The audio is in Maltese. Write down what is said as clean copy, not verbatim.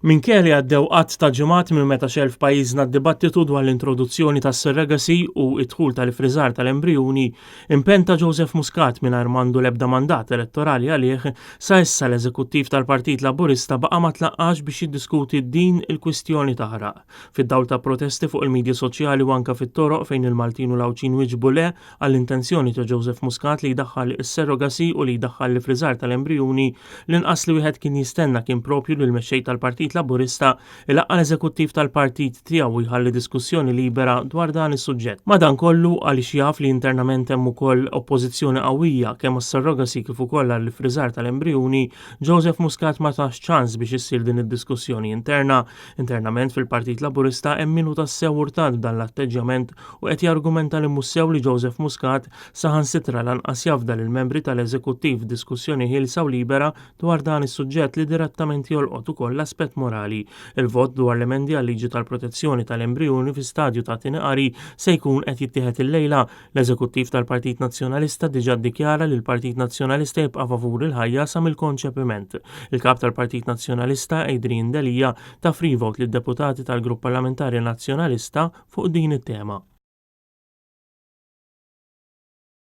Minkejja li għaddew għadd ta' ġimgħat minn meta xegħel f'pajjiżna d-dibattitu dwar l-introduzzjoni tas-surrogacy u d-dħul tal-iffriżar tal-embrijuni, impenn ta' Joseph Muscat mingħajr m'għandu l-ebda mandat elettorali għalih, sa issa l-Eżekuttiv tal-Partit Laburista baqa' ma tlaqqax biex jiddiskuti din il-kwistjoni taħraq. Fid-dawl ta' protesti fuq il-midja soċjali u anke fit-toroq fejn il-Maltin u l-Għawdxin wieġbu le għall-intenzjoni ta' Joseph Muscat li jdaħħal is-surrogacy u li jdaħħal l-iffriżar tal-embrijuni, l-inqas li wieħed kien jistenna kien proprju li l-Mexxej tal-Partit Laburista ilaqqa' l-Eżekuttiv tal-partit tiegħu u jħalli diskussjoni libera dwar dan is-suġġett. Madankollu, għaliex jaf li internament hemm ukoll oppożizzjoni qawwija kemm għas-surrogacy kif ukoll għall-iffriżar tal-embrijuni, Joseph Muscat ma tax ċans biex issir din id-diskussjoni interna. Internament fil-Partit Laburista hemm min hu tassew urtat b'dan l-atteġġjament u qed jargumenta li mhux sew li Joseph Muscat saħansitra lanqas jafda lill-membri tal-Eżekuttiv f'diskussjoni ħielsa u libera dwar dan is-suġġett li direttament jolqot ukoll l-aspett morali. Il-vot dwar l-emendi għal-liġi tal-protezzjoni tal-embrijuni fi stadju ta' tieni qari se jkun qed jittieħed illejla. L-Eżekuttiv tal-Partit Nazzjonalista diġà ddikjara li l-Partit Nazzjonalista jibqa' favur il-ħajja sa mill-konċepiment. Il-Kap tal-Partit Nazzjonalista, Adrian Delia, ta free vote lid-deputati tal-Grupp Parlamentari Nazzjonalista fuq din it-tema.